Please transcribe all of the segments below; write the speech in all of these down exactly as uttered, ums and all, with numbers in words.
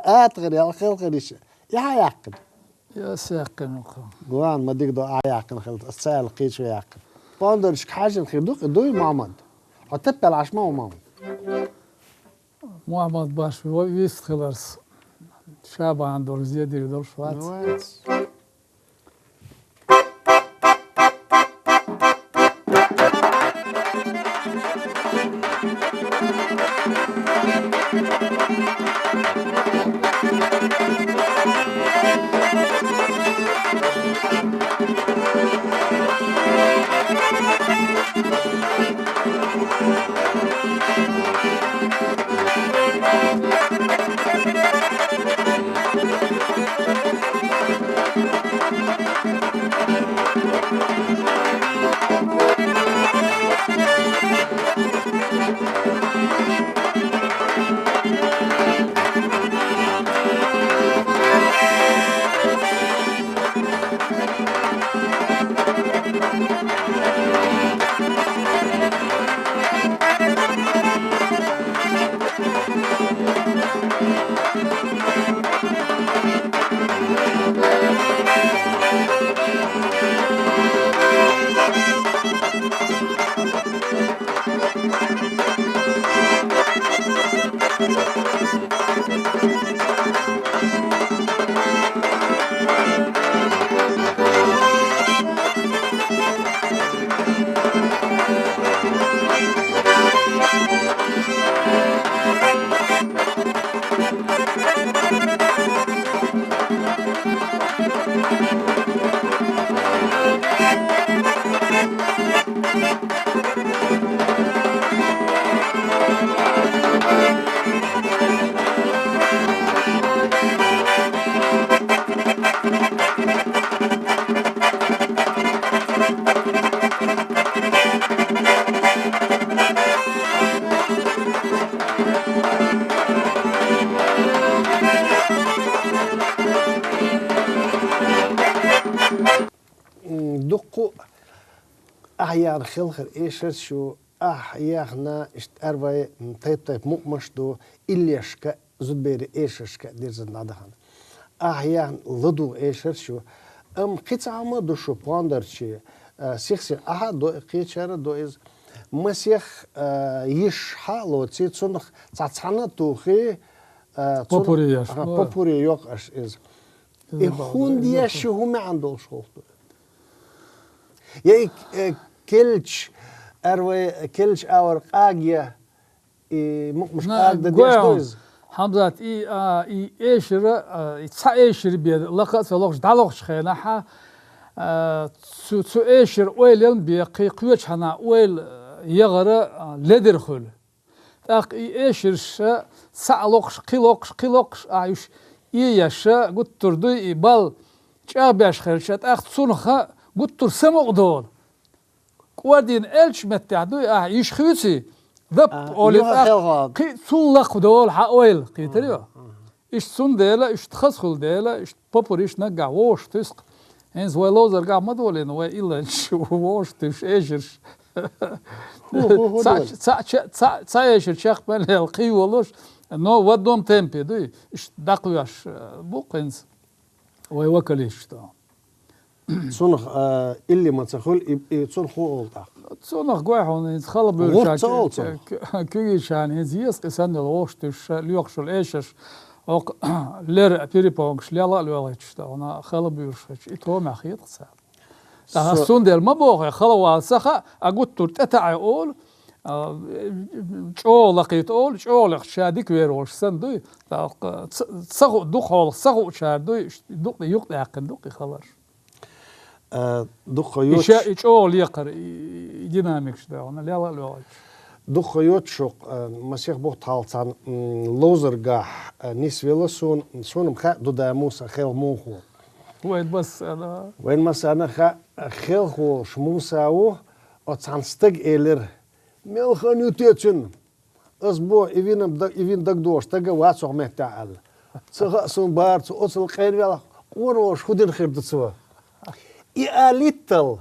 АтагӀа ял хелхар иша. Я хьа яьккхина? Я са яьккхина хӀа. Гуан ма дика ду, а яьккхина хилча, ас цаьрла кхечо яьккхина. Пондарчик хьажжина хир ду, дуй Мохьмад? Хьо таппел Ӏаш ма ву, Мохьмад? Мохьмад баш вист хиларс. Ша бахьан долуш, зе дийр долуш вац. Ну, вац. Дуккха а ахь яьхна хелхар эшарш ю, ахь яьхна иштта аьрру тайп-тайпа мукъамаш ду, иллешка, зудберийн эшаршка дирзина дӀадахана. Ахь яьхна ладугӀу эшарш ю. Амма кхин цхьа хӀума а ду шу пондарчий, а, сих-сиха ахьа а до, кхечара а до иза. Масех, а, йиш хьа а лоций, цунах цхьа цхьана а тухий, а, цунах попури еш, аха, попури йоккху аша иза. И хӀунда еш ю, хӀун маьӀна долуш хӀума ду? Я и, э, керлачу, аьрру вай керлачу агӀор къагъе, и мукъамаш къагӀа дан деш ду иза? Хьамзат, и, а, и эшар, а, и цхьа эшар бен лакха а ца лохуш, дӀалохучу хенахь, а, цу, цу эшаран ойла ма бен, кхин кхечу хьанна ойла, а, яхара, а, ледара хуьлу. ТӀаккха и эшарш цхьаъ локхуш, кхин локхуш, кхин локхуш, ахь уьш иэш гуттар а дуй, и балл чӀагӀбеш хилча, тӀаккха цунах гуттар а самукъадолу. КӀордийна элча меттехь дуй, ахь йиш хуьйций, дап олий, тӀаккха кхин а цул лакхадолу хьан ойла, кхийтарий? Иштта цундела, иштта хазахула дела, иштта попуриш наггахь вовшах туьсу-кх. ХӀинца вай ловзаргахь ма долийна, вай илланчаш вовшах туьсуш эшарш. Цхьа, цхьа, цхьа, цхьа эшар чекх мел яьлла кхин йолуш, но в одном темпе дуй, иштта дӀакхоьхьуш, э, бу-кх хӀинца вай вокалисташ. Цунах, а, илли ма ца хуьлу, и, и цунах хӀун олу тӀаккха? Цунах гой хьуна, хӀинца хала буьйлучарна, гӀурт ца олу цунах? Ку-, куьйгичарна хӀинца еза-кх и санна йолу вовшах туьсуш, лоьхуш йолу эшарш, оха лер перепонкаш лела а лоьхуьйтуш, тахана хала буьйлуш хилча, и томехь хета-кх царна. ТӀаккха ас цундела ма боху, хала вала ца хаьа, а гуттар тӀетаӀе олу, а, чӀогӀа лакхийта олу, чӀогӀа лекхча ша дика вер волуш санна дуй, тӀаккха ца, ца хуу, дукха хьолах ца хуучара дуй, дукха юкъадаьккхина ду-кх и халарш. А, дукха и ша, йоцуш и чӀогӀа лекхара, и, и динамикаш дагӀана, лела а лоьхуьйтуш. Дукха йоцуш, э, масех бутт хьалха цхьана, м, ловзаргахь, э, нисвелла суна, суна-м хаьа ду да Муса хелха муха ву. Вайн массарна. Вайн массарна хаьа, хелха волуш Муса ву, оцу цхьана стага элира: «Мел хан ю те цуьнан? Ас боху, и вина д-, и вина дагадогӀуш стаг а вац хӀокху меттехь», — аьлла. Ца хаьа суна бара цо, оццул къена велахь, къона волуш хӀун дина хир ду цо? И алиттал,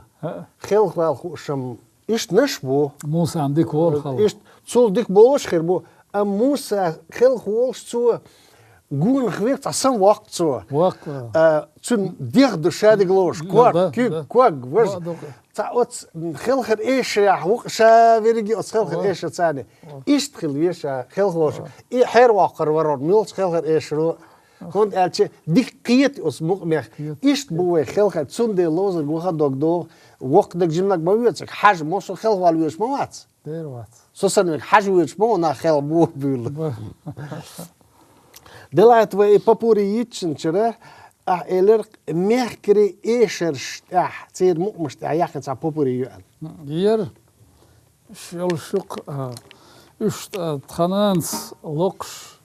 хелха вала хууш-м иштанаш а бу. Мусан дика волу хала. Иштта цул дика болуш а хир бу. Амма Муса хелха волуш цо гонах вира, цхьа сам воккху цо. Воккху. А, цуьнан дегӀ ду шадерг лоруш, ког, да, куьг, да, ког, важа. Цхьа оцу хелхар эшарехь ву-кх ша верриге оцу хелхар эшар царна. Иштта хила веза ша хелха волуш. И хьеравоккхур вара хӀара муьлххачу хелхар эшаро. ХӀунда аьлча дика кхета оцу мукъамех. Иштта бу вай хелхар, цундела ловзарг ваха дог догӀу, воккха дерг жиманиг ма веза, хьажа, массо а хелха вала везаш ма вац. Дера вац. Со санна верг хьажа везаш ма ву нах хелха боху буьйлу. Делахь вай и попурри йитчанчара, ахь элира, мехкарийн эшарш тӀехь, церан мукъамаш тӀехь яьккхина цхьа попурри ю аьлла. Яра. Шел шух, а, уьш тӀа тхан нанас локхуш,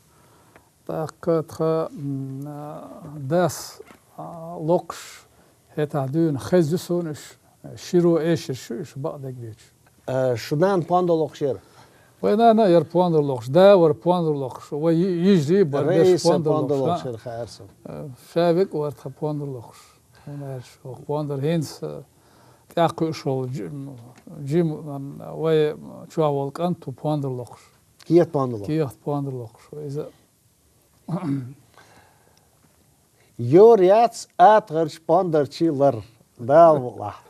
тӀаккха тхан, м, а, дас, а, локхуш, хӀетахь дуьйна хезна ю суна уьш, широ эшарш ю уьш бакъдерг бечу. А, шу нана пондо локхуш яра? Вай нана а яра пондо локхуш, да вара пондо локхуш, вай йи-, йижарий а бара беш Раиса пондо пондо локхуш, локхуш а. Яра хаьара суна. А, ша векӀ вара тхан пондо локхуш. ХӀунда аьлча хӀокху пондар хӀинца тӀекхуьуш волу жи-, жима, м, вай чохь волу кӀант ву пондар локхуш. Кехат пондар локхуш. Кехат пондар локхуш ву иза. Йора яц атагӀарчу пондарчий лар. Дала мукъ лахь.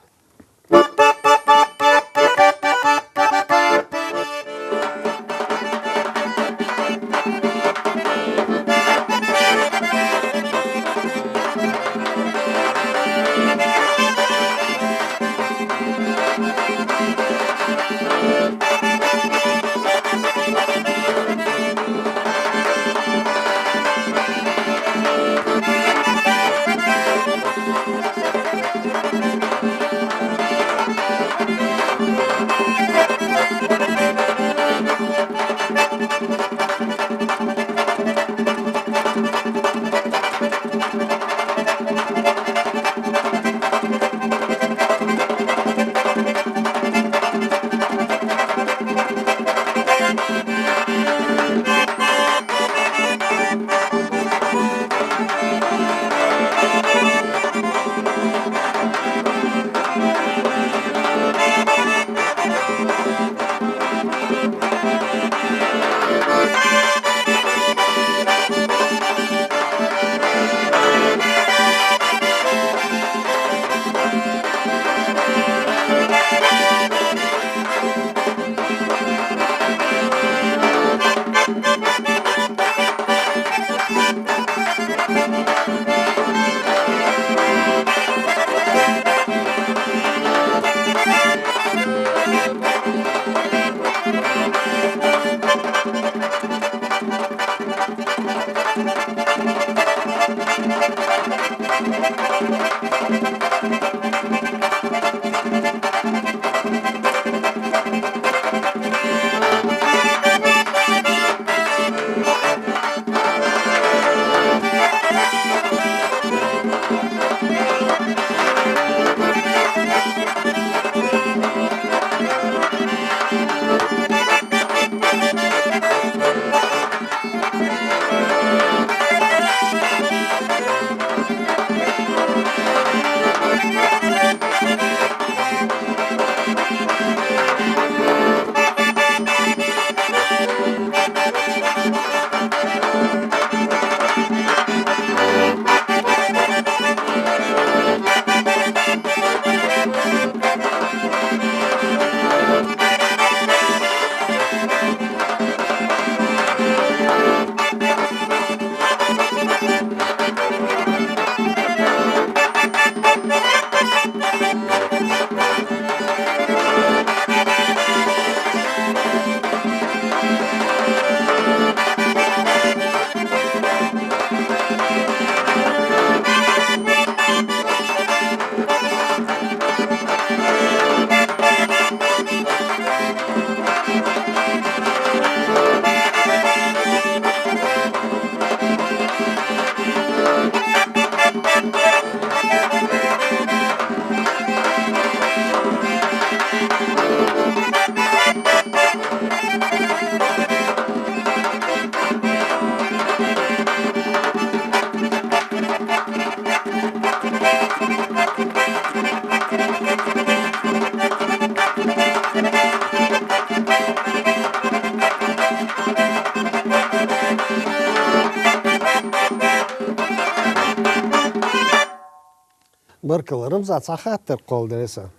Баркалла, Рамзан, цхьа хаттар кхолладаьд са.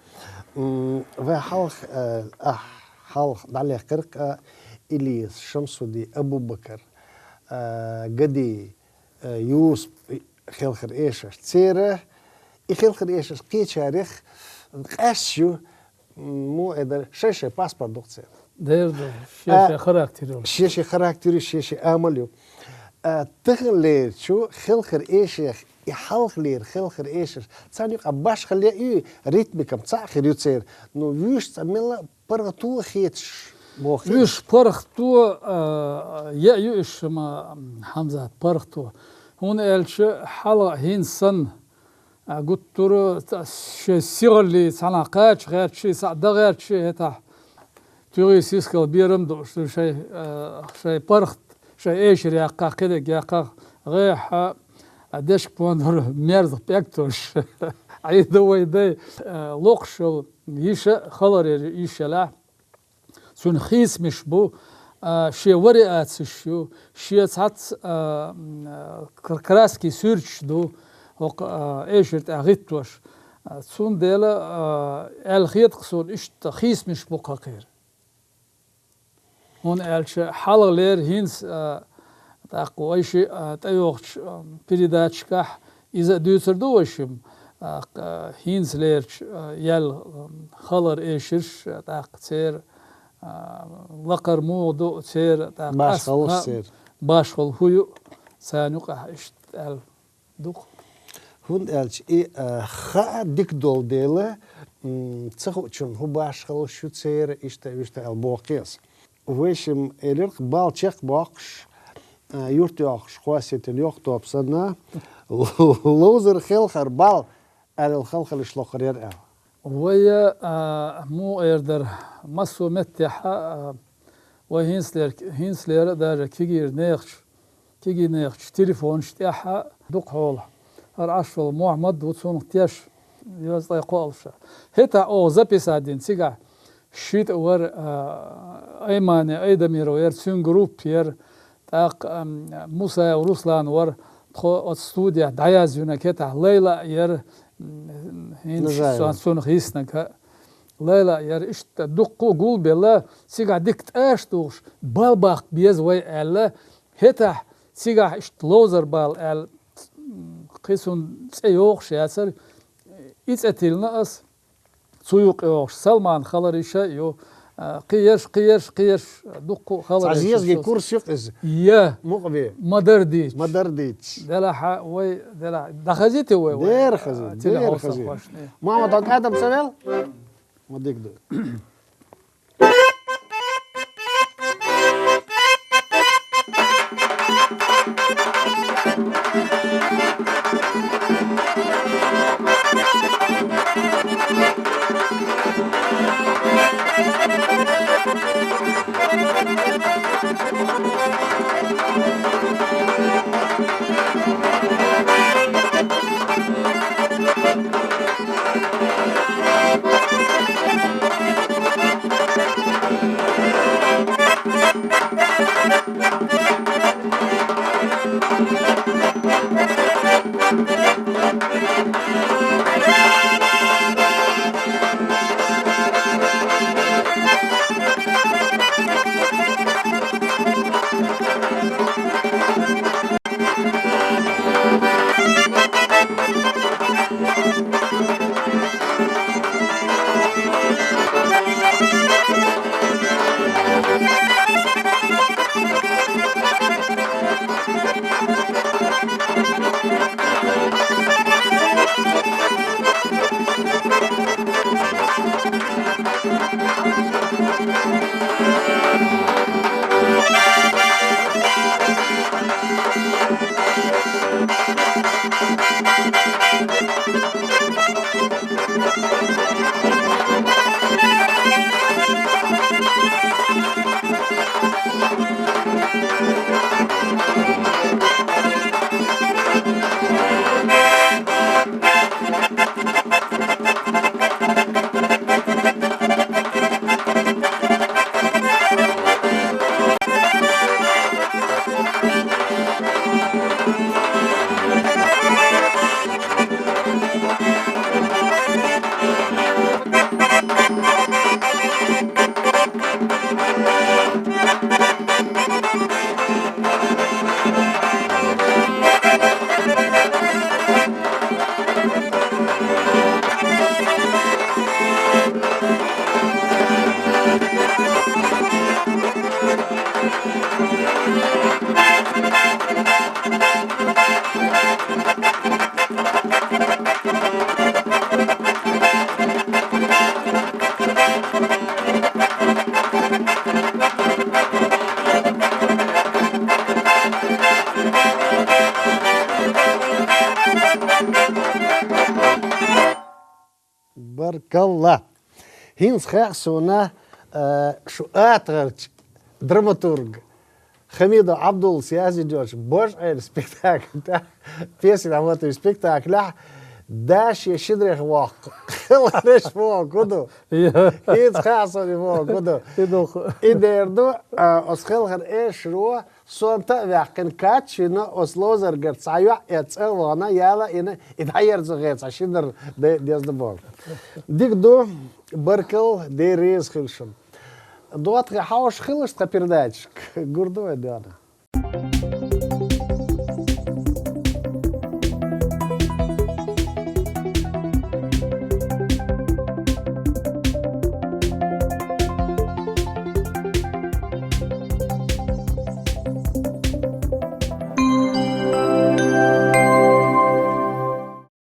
М, вай хьалха, э, ахь хьалха дӀалехкарх, э, Илис, Шамсудин, Абубакар, э, Гади, э, Юсуп, и хелхар эшарш. Церан, и хелхар эшарш кхечарех къаьсташ ю, м, мо эдар, шай-шай паспорт ду-кх церан. Дера ду, шен-шен характер ю. Шен-шен характер ю, шен-шен амал ю. А, таханлерчу хелхар эшех, и хьалхалера хелхар эшарш, царна юкъа башхалла я и ритмикам цхьаъ хир ю церан. Ну, вуьш цхьа мелла паргӀато хеташ боху. Вуьш паргӀато, а, я ю уьш ма, Хьамзат, паргӀато. ХӀунда аьлча хьалха хӀинца санна, а, гуттара а шен сихаллица цхьанхьа кхача гӀерташ, цхьаъ дан гӀерташ, хӀетахь туьгӀий сискал берам а дууш, шай, а, шай паргӀат, шай эшар яьккхахь, кхидерг яьккхахь, гӀеххьа, а, дешка-пондар мерза пӀелг тосуш, Ӏийда вай дай, а, локхуш йолу йиша а, хала йолу йиша елахь, цуьнан хийцамаш бу, а, шен вариацеш ю, шен цхьацца, а, м, а, кр-, краски суьрташ ду, хӀокху, а, эшар тӀехь гӀиттош. А, цундела, а, аьлла хета-кх суна, иштта хийцамаш бу кхакхера. ХӀунда аьлча хьалхалера хӀинца, а, тӀаккха вай ши, а, тӀейогӀучу, а, передачашкахь иза а дуьйцур ду вай шимма, а, кх-, хӀинцалерчу, а, яьлла, а, хала эшарш, а, тӀаккха церан, а, лакхара муха ду церан, тӀаккха башхаллаш ас-, а, церан. Башхалла хӀун ю, царна юкъахь иштта аьлла ду-кх. ХӀунда аьлча и, а, хаа дика долу дела, м, ца хуучунна хӀун башхаллаш ю церан, иштта, иштта аьлла боху-кх ас. Вай шимма элира-кх, бал чекхбоккхуш, а, юрт йоккхуш, хасетина йоккха топ санна, ловзар хелхар бал аьлла халхаллаш лохур яра аьлла. Вай, а, муха эр дара, массо а меттехь, а, вай хӀинцалера, хӀинцалера а даже кегийра нехачу, кегий нехачу телефонаш тӀехь а дукха хьолахь. ХӀара Ӏаш волу Мохьмад ву, цунах теш, йоза ткъе кхоалгӀа ша. ХӀетахь оха записать дина цигахь, шийтта вара, а, Аймани Айдамиров яра, цуьнан группа яра, тӀаккха, ам, Мусаев Руслан вара, тхо оцу студехь дӀаязвинарг хӀетахь Лайла яра, м, хӀинца Нажаева. Цу-, цунах йиснарг хӀа. Лайла яра, иштта дуккха а гулбелла, цигахь дика тӀаш а тухуш, бал баккха беза вай аьлла, хӀетахь цигахь иштта ловзар бала аьлла, м, кхин цунна цӀе йохуш яцара, и цӀе тиллина ас. Цу юкъа йогӀуш Салман хала йиша а ю, а, кхиерш, кхиерш, кхиерш, дуккха а хала йиша. Цхьа зезаган курс ю-кх иза. Я. Мукъа ве. Ма-дарра дийцича. Ма-дарра дийцича. Делахь а вай, делахь, дӀахазийти вай, вай, дера хаза, а, дера хаза. Мохьмад, хьо кӀадам ца вел? Ма дика ду. Баркалла. ХӀинца хаьа суна, э, шу атагӀарча драматург Хамидов Ӏабдуллас язйинчу «Божкъелла» спектакль тӀехь, пьеса дӀахӀоттийна спектаклехь, да шен ши дрех воккху хелхарш вогӀу ду. ХӀинца хаьа суна и вогӀу ду. И духу. И дер ду, а, оцу хелхар эшаро сонта а ваьккхина, кач а вина, оцу ловзаргара цхьа йоӀ эцна а вахана, яла а йина, и дӀаерзо гӀе цхьа ши дар де-, дезна боху. Дика ду, баркалла, Дела реза хила шуна. ДоттагӀий, хьовш хилаш тхан передачашка, гур ду вай дуьхьал.